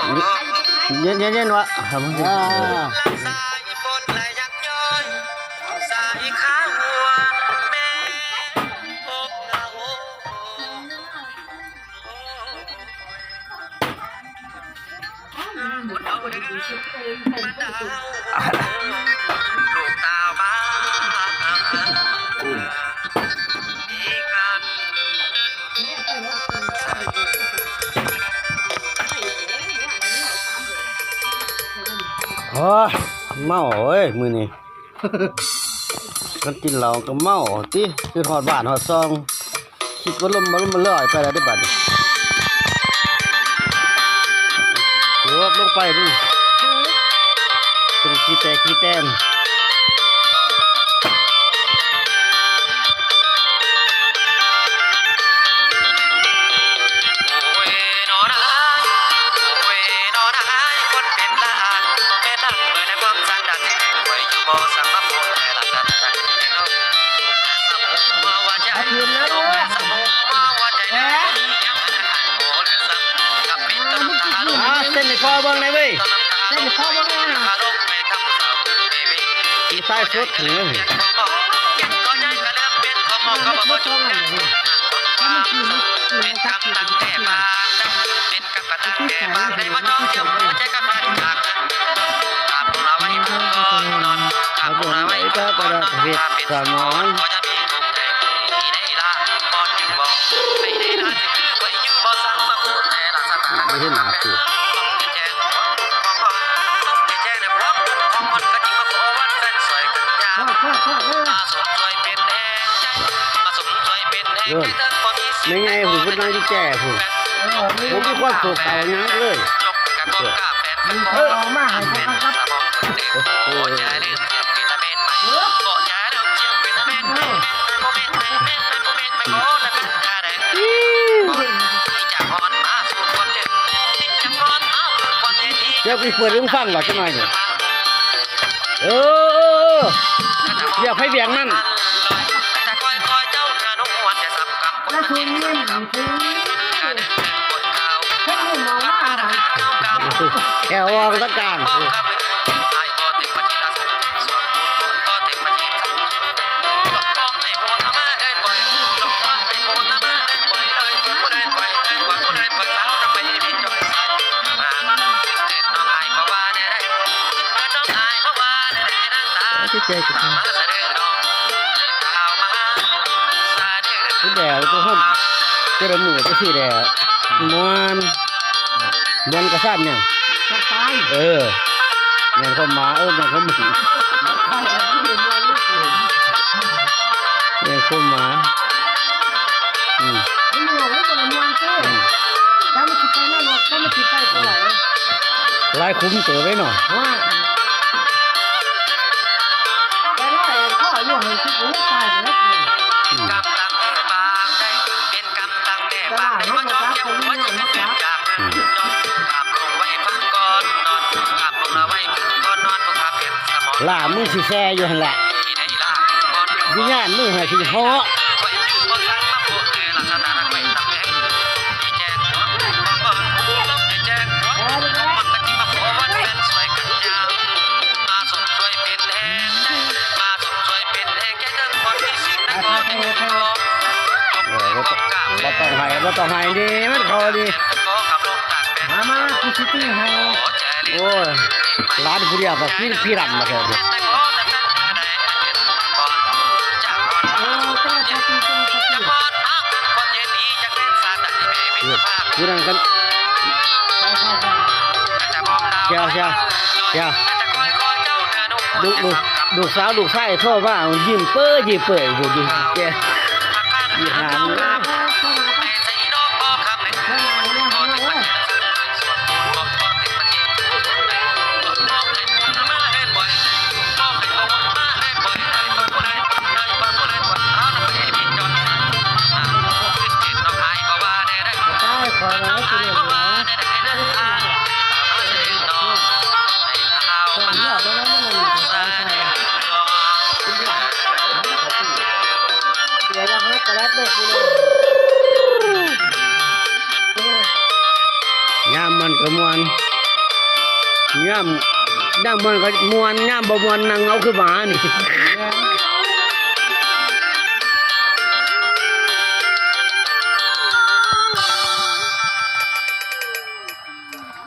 ເຢັນໆໆ ວະ ອ່າ ໂອ້ຍ ເມົາເວີຍ ມື້ນີ້ ມັນກິນເຫຼົ້າກໍເມົາຕິ ຄືຮອດບ້ານຮອດຊ່ອງ ຄິດວ່າລົມ ວ່າລົມມັນລອຍໄປແລ້ວເດ້ບາດນີ້ ໂອ້ ລົງໄປພຸ້ນ ເປັນຂີ້ແຕກຂີ້ແຕນ. ອ່າ ເຕັ້ນໃຫ້ພໍ່ເບິ່ງແດ່ເວີຍ ເຕັ້ນໃຫ້ພໍ່ເບິ່ງແດ່ນະ ມີຊາຍສົດເລີຍ. ໂອ້ຍ ແມ່ໃຫຍ່ພຸ້ນ ເພິ່ນນັ່ງຢູ່ແຈພຸ້ນ ບໍ່ມີຄວາມໂສກເສົ້າຫຍັງເລີຍ. ເອີ ເອົາມາໃຫ້ພວກເຮົາກັບ ໂອ້ໂຫ ດຽວຊິເປີດໃຫ້ຟັງວ່າຈັກໜ່ອຍນີ້ ເອີ ເອີ ເອີ ວຽກໃຜວຽກມັນ. ລະສູນຍິ້ມ ເພິ່ນຮູ້ມອງວ່າ ແຂ້ວອອກຕະການ. ຄືແຕ່ລະຄົນ ແຕ່ລະມື້ຈັ່ງຊີ້ແຫຼະ ມ່ວນ ມ່ວນກະຊານຫຍັງ ເອີ ແມ່ນຄວາມໝາຍ ເອີ ແມ່ນຄວາມໝາຍ ແມ່ນຄວາມໝາຍ ອືມ ມັນມ່ວນ ມັນກໍມ່ວນເດ້ ອືມ ແຕ່ມັນຊິໄປນະ ແຕ່ມັນຊິໄປເທົ່າໃດ ຫຼາຍຂຸມເຕີບເດ້ເນາະ ອືມ ຫຼ້າ ມຶງຊິແຊ່ຢູ່ຫັ້ນລະ ວິນຍານມຶງຫາຊິເຫາະ ເອີ ບໍ່ຕ້ອງ ບໍ່ຕ້ອງໃຫ້ ບໍ່ຕ້ອງໃຫ້ ນີ້ມັນເຂົ້ານີ້ ມາ ມາ ກູຊິຕີໃຫ້ ໂອ້ຍ ຫຼານຜູ້ດຽວກໍກິນພີຣຳມາແທ້ ເອີ ຜູ້ນັ້ນກັນ ແຊວ ແຊວ ແຊວ ລູກ ລູກ ລູກສາວລູກຊາຍໂທມາ ຍິ້ມເປີຍ ຍິ້ມເປີຍ ຢູ່ ຢູ່ແກ ຢູ່ຫາ ຍາມມ່ວນກໍມ່ວນ ຍາມ ຍາມມ່ວນກໍມ່ວນ ຍາມບໍ່ມ່ວນນັ່ງເອົາຄືໝານີ້.